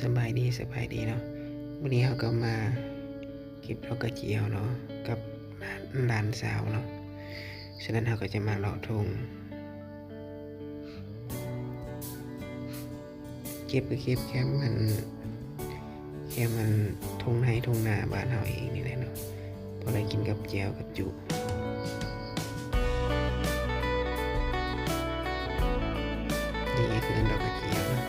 ສະບາຍດີ ສະບາຍດີເນາະ. ມື້ນີ້ເຮົາກໍມາເກັບດອກກະຈຽວເນາະ ກັບຫຼານສາວເນາະ. ສະນັ້ນເຮົາກໍຈະມາເລາະທົ່ງ ເກັບກໍເກັບແຄມອັນ ແຄມອັນທົ່ງໄຮ່ທົ່ງນາບ້ານເຮົາເອງນີ້ແຫຼະເນາະ ພໍໄດ້ກິນກັບແຈ່ວກັບຈຸ. ນີ້ຄືດອກກະຈຽວເນາະ.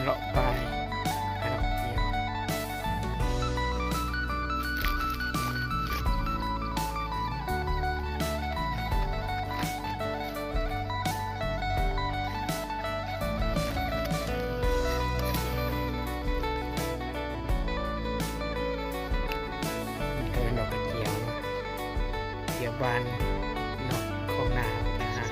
ເລາະປາຍ ເລາະກຽວ ນີ້ກໍເປັນດອກກະຈຽວເນາະ. ຈຽວບານເນາະ ຂອງໜ້າໄປຫາ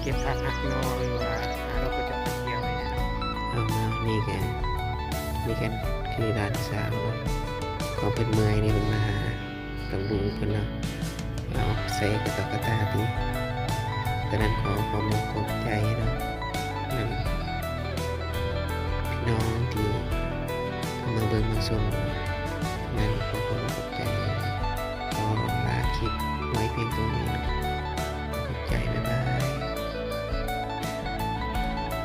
ເກັບຜັກຫັກໜໍ່ ຫຼືວ່າຫາດອກກະຈອກກະຈຽວນີ້ແຫຼະເນາະ. ເອົາມາ ນີ້ກະ ນີ້ກະຄືຫຼານສາວເນາະ ຂອງເພິ່ນເມື່ອຍນີ້ ເພິ່ນມາຫາຜັກບຸ້ງເພິ່ນເນາະ ເອົາໃສ່ກະຕອກກະຕາຕິ. ສະນັ້ນຂໍຂອບອົກຂອບໃຈເນາະ ນຳພີ່ນ້ອງທີ່ເຂົ້າມາເບິ່ງມາຊົມ